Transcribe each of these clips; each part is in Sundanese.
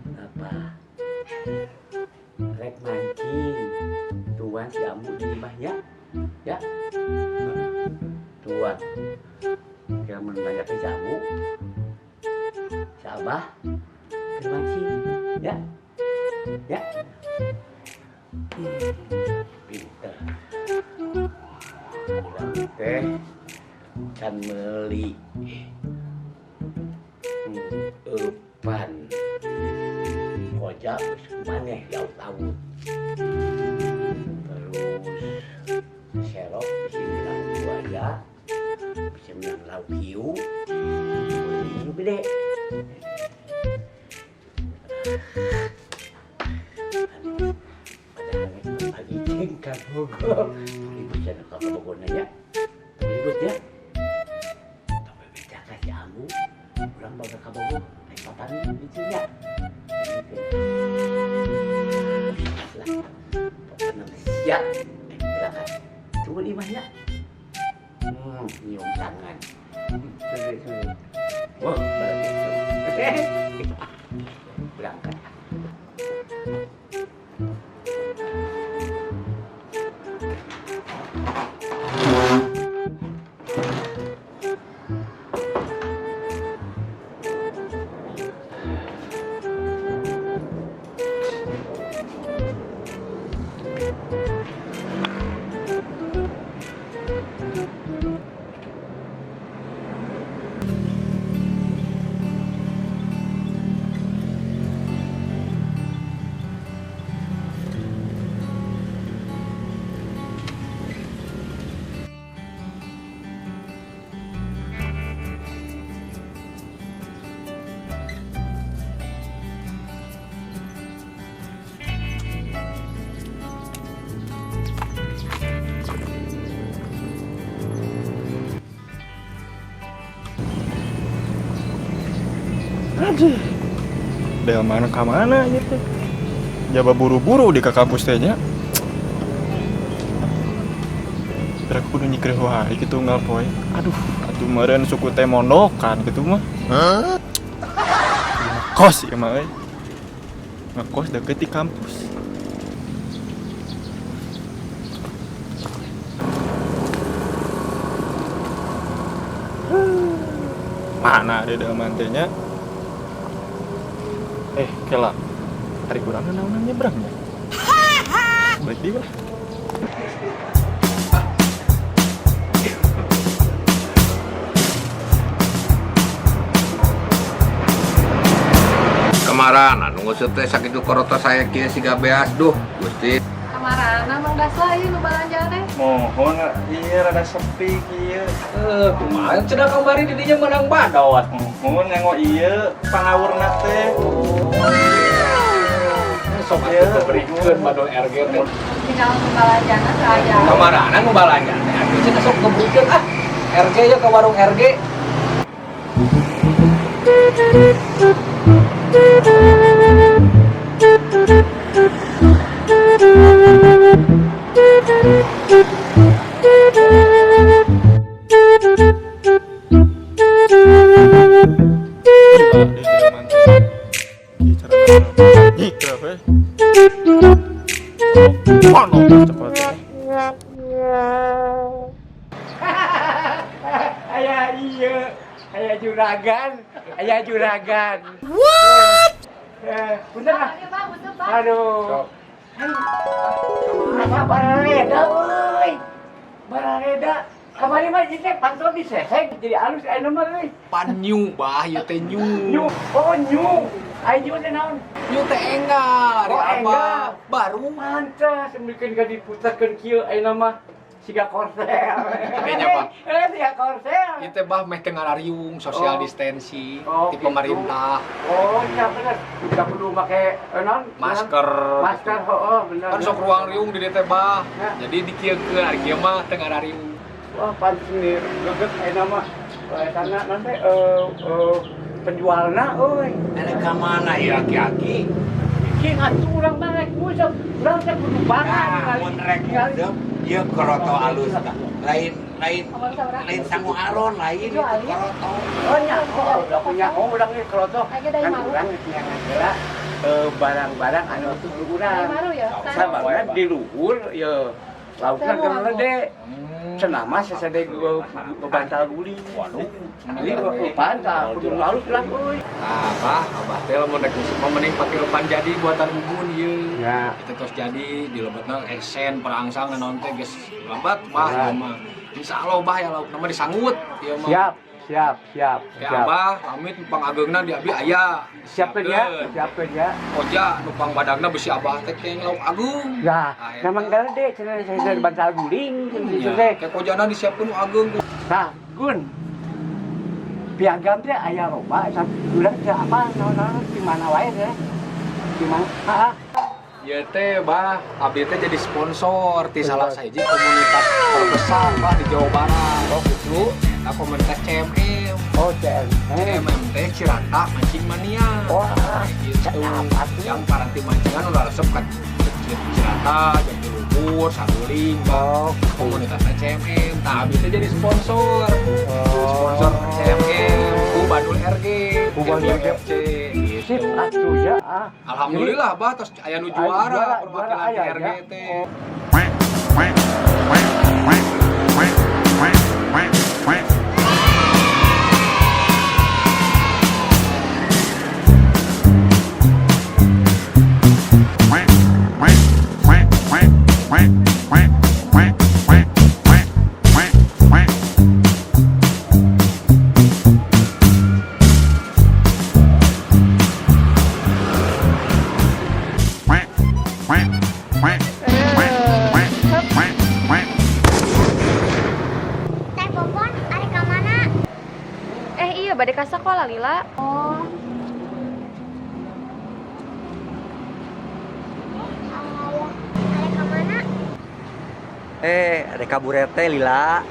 Apa rek mancing tuan si Ambu di imahnya ya, tuan kira mun banyak si Ambu, si Abah keur mancing ya ya. Pinter urang teh can meuli eupan koja geus maneh laut-laut, terus serok bisa menang buaya, bisa menang lauk hiu, nu gede. Padahal pagi cing ka Bogor, ribut cenah ka Bogor nya, ribut ya, tong bebeja ka si Ambu urang boga ka Bogor naik papan nya. Lah, pokoknya siap berangkat. Tunggu di imahnya. Nyium tangan. Wah, berarti berangkat. Aduh. Del mana ka mana gitu. Jaba buru-buru di ka kampus teh nya. Kira kudu nyikreuh wae kitu unggal poe. Aduh, atuh meureun suku teh mondokan kitu mah. Hah? Ngekos ieu mah euy. Ngekos deket di kampus. Mana ada delman teh nya? Kela. Hari kurang naonan nyebrangnya. Balik deui lah. Kamarana nunggu teh sakitu koroto saya kieu siga beas, duh Gusti. Kamarana Mang Dasla ieu nu balanja teh? Mohon iya rada sepi kieu. Kumaha cenah kamari di dinya menang badot. Mohon nganggo ieu pangawurna teh. Sok atuh keberikeun badot RG teh. Tinggal nu balanjana teh aya. Kamarana nu balanja teh atuh cenah sok keberikeun ah. RG ya ke warung RG. Cepat. Iya, aya juragan, aya juragan. What? Eh, punten ah. Iya, Bang, punten, Bang. Aduh. Asa barareda euy. Barareda. Kamari mah ieu teh pantol disesek jadi alus aya mah euy. Pan nyu bah, ieu teh nyu. Nyu. Oh, nyu. Aya nyu teh naon? Nyu teh enggal, Oh, ari enggal. abah. Baru. Pantes mungkin ka diputarkeun kieu ayeuna mah siga korsel. Kayaknya, Pak. Eh, siga korsel. Ieu teh bah meh teu ngarariung social Oh. distancing Oh, ti gitu. pemerintah. Oh, iya bener. Udah perlu make naon? Masker. Masker, oh, bener. Kan sok ruang riung di dieu teh bah. Ya. Jadi dikieukeun ari kieu mah teu ngarariung. Wah, pantes nih geget ayeuna mah. Eh, karena nanti penjualna euy. Ada ka mana ya aki-aki? Iki ngatuh urang mah rek nguseup. Urang teh kudu banget Nah, mun rek nguseup, ieu koroto alus tah. Lain lain lain sangu alon, lain itu koroto. Oh nya, oh, udah punya, oh urang ge kroto. Ayo, dari Kan malu. urang geus nyangan heula barang-barang anu tuh urang. Dari malu ya? Sababna di luhur ya laukna Saya keur mau lede. Cenah mah sesede bantal guling. Waduh. Ini bantal kudu alus lah euy. Nah, bah, abah teh lamun rek nguseup mah mending pake lepan jadi buatan Gugun ieu. Ya. Itu tos jadi dilebetna esen perangsang naon teh geus lebat bah Ya. ieu mah. Insyaallah bah ya laukna mah disangut ieu mah. Siap, siap, siap, Kayak siap. abah amit nu pangageungna di abi aya. Siapkeun ya, siapkeun ya. Koja nu pangbadagna besi abah teh keng lauk agung. Nah, Ah, eta. memang gede cenah sesede bantal guling cenah Nya, teh. kayak kojana disiapkeun nu ageung. Nah, Gun. Piagam teh aya loba, urang teh apa naon-naon di mana wae teh. Di mana? Heeh. Ieu teh bah, abdi teh jadi sponsor ti salah sahiji komunitas terbesar bah di Jawa Barat. Oh, gitu. Eta komunitas CMM. Oh, CMM. CMM teh Cirata Mancing Mania. Wah, gitu. sedap atuh. Yang paranti mancingan udah resep kan Cirata, Jatiluhur, Saguling, bah. Oh, Komunitasnya CMM. Nah, abdi teh jadi sponsor. Oh. Sponsor CMM, ku Bandul RG, Ku Bandul RG. FC, gitu. Sip atuh ya. Ah. Alhamdulillah bah tos aya nu Aya juara juara, perwakilan juara aya, TRG ya. teh. Oh. Quack, quack, quack, quack, quack, quack, quack. Quack, quack, quack, quack, quack, quack, quack, quack, quack, quack, quack. Quack, quack, quack, quack, quack, quack, quack. Teh Popon, ari ka mana? Eh, iya, bade ka sakola lila. Oh, Ayah, ari ka mana? Eh, ada kaburete lila.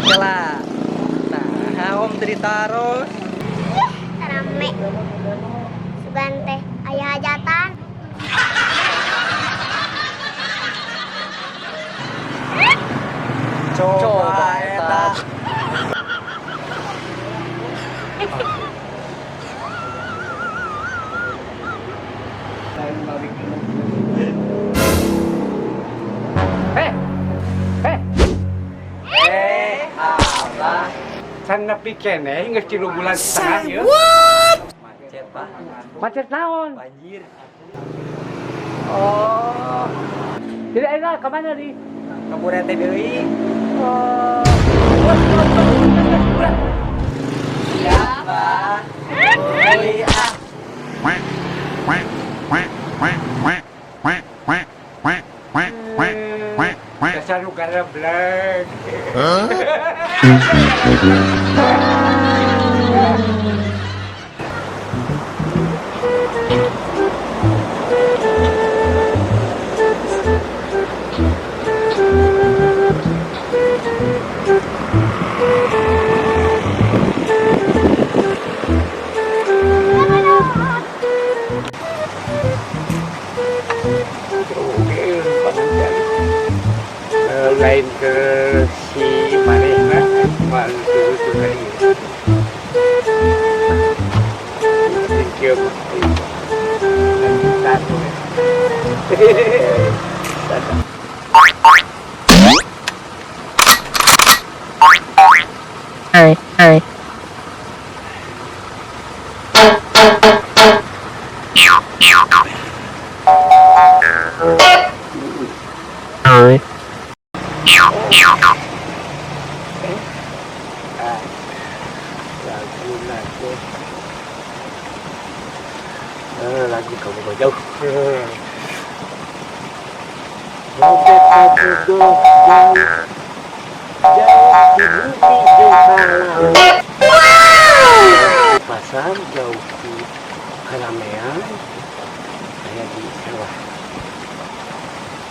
Kela. Nah, om cerita terus. Rame. Sugan teh aya hajatan. Coba eta. Eh. Eh, Eh, abah. can nepi keneh geus 3,5 bulan ieu. Macet, Pak. Macet naon? Banjir. Oh. Jadi ayeuna ka mana di? Kaburete deui. Oh. Siap, Pak. Oi, ah. Quack, quack, quack, quack, quack, quack, quack, quack, quack, quack, quack, quack. Dasar nu gareblek. Huh? Oke, lain ke si manehna malu tuh kali. Thank you. Lanjutan. Dadah. Laguna teh. Lagu kamu jauh. Boga kabogoh jauh. Jauh di bumi jeung ka laut. Pasar jauh di karamean aya di sawah.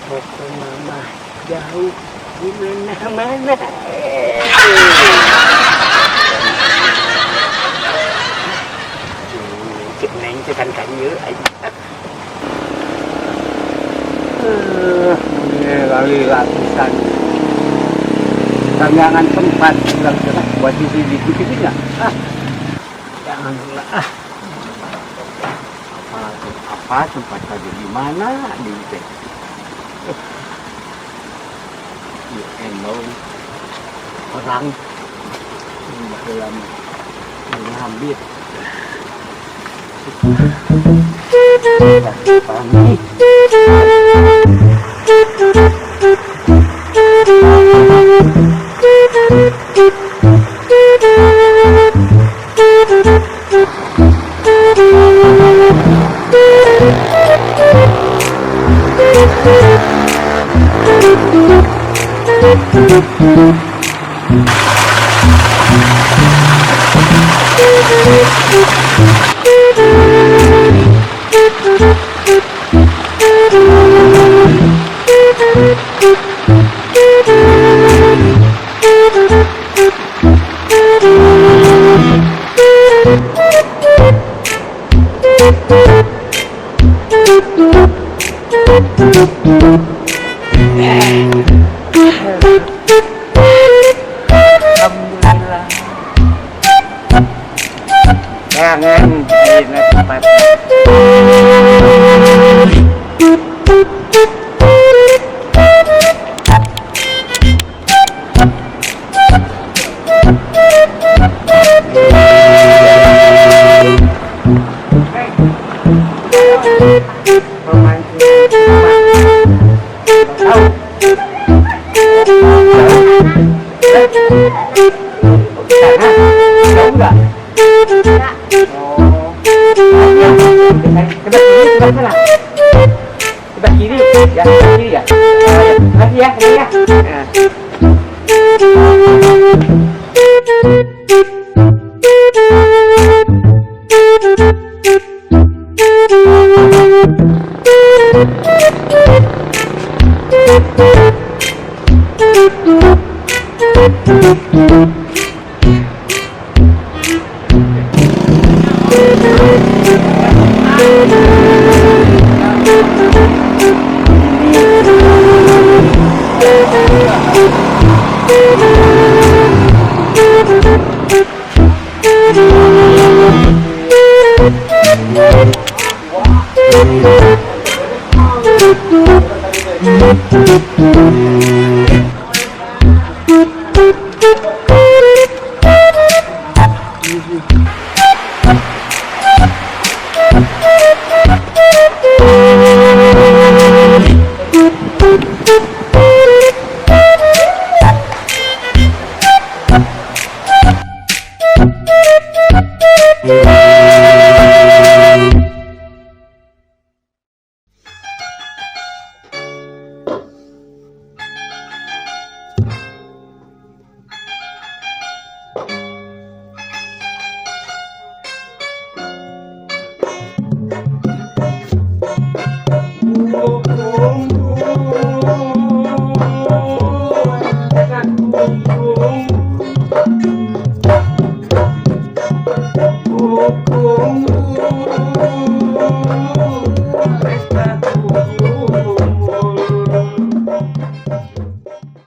Pokokna mah jauh di mana-mana. Cek neng teh kan ka dieu aing. Lali pisan. Tangangan tempat bilang cenah buat di sini gitu nya. Ah. Jangan lah ah. Apa apa tempat tadi di mana di teh? Ya endong orang baheula mah ngambit. Pamit. Alhamdulillah. Jangan dina tempat. Sana, jauh nggak? Oh, sebelah kiri, sebelah sana. Sebelah kiri, ya, sebelah kiri ya. Oh, ya. Makasih ya, ya. Nah.